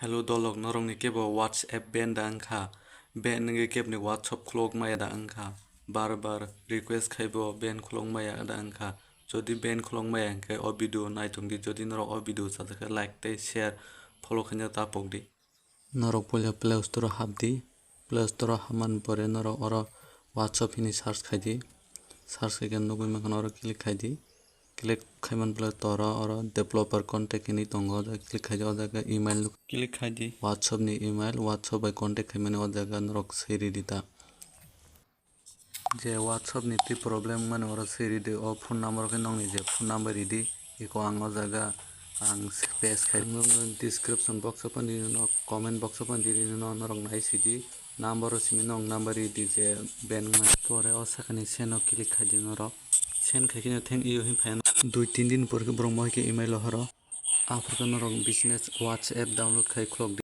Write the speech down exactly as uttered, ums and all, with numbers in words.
Hello dolok, norokni kebo WhatsApp ban da wngkha? Ban wngwi kebni WhatsApp khulok maya da wngkha? Bar bar request khaibo ban khulok maya da wngkha? Jodi ban khulok maya hwnkhe o video naitongdi, jodi norok o video chajakhe like tei share follow khaina tapokdi. Norok puila Play Store o hapdi, Play Store o hapmani pore norok oro WhatsApp hwnwi search khaidi, search khaikhe nugwi mankha oro click khaidi. Click khaimani pore toro oro developer contact hinwi tongo, o jaga click khaidi, o jaga email click khaidi, WhatsApp ni email, WhatsApp bai contact khaimani o jaga norok swi ridi ta. Je WhatsApp ni twi problem wngmani oro swi ridi, o phone number khe nokni je phone number ridi, eko ang o jaga ang paste khai. Ang nokno description box o phano rino, comment box o phano rino, norok nai sidi. Number o simi nok number ridi je ban wngmani. Pore o sakani send o click khaidi norok. Send khaikhe no thank you hinwi phai. Dui tin din pore khe borok mohai khe email o horo. Aphuru khe norok business WhatsApp download khai khulok di.